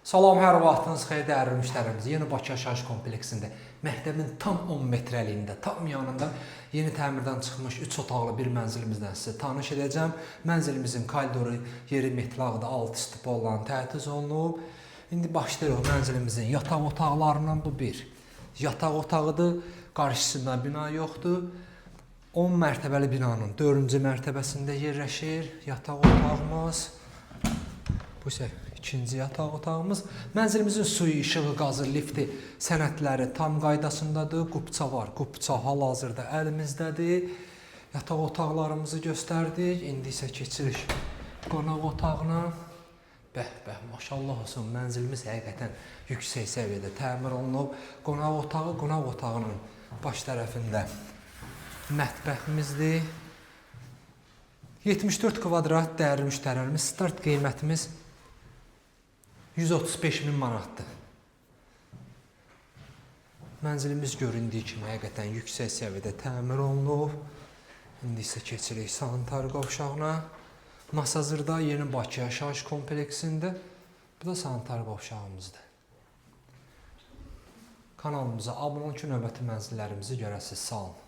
Salam, hər vaxtınız xeyir dəyərli müştərimiz. Yeni Bakı Yaşayış Kompleksində, məktəbin tam 10 metrəliyində, tam yanında yeni təmirdən çıxmış 3 otaqlı bir mənzilimizdən sizə tanış edəcəm. Mənzilimizin koridoru yeri metlaqda 6 stolla təchiz olunub. İndi başlayırıq mənzilimizin yataq otaqlarından, bu bir yataq otağıdır. Qarşısında bina yoxdur. 10 mərtəbəli binanın 4-cü mərtəbəsində yerləşir yataq otağımız. Bu isə ikinci yataq otağımız. Mənzilimizin suyu, işığı, qazı, lifti, sənədləri tam qaydasındadır. Qupça var. Qupça hal-hazırda əlimizdədir. Yataq otaqlarımızı göstərdik. İndi isə keçirik qonaq otağına. Bəh, bəh, maşallah olsun. Mənzilimiz həqiqətən yüksək səviyyədə təmir olunub. Qonaq otağı, qonaq otağının baş tərəfində mətbəximizdir. 74 kvadrat, dəyərli müştərilərimiz, start qiymətimiz 135 min manatdır. Mənzilimiz göründüyü kimi həqiqətən yüksək səviyyədə təmir olunub. İndi isə keçirik sanitar qovşağına. Masazırda Yeni Bakı Yaşayış Kompleksində. Bu da sanitar qovşağımızdır. Kanalımıza abunə olun ki, növbəti mənzillərimizi görəsiniz. Sağ olun.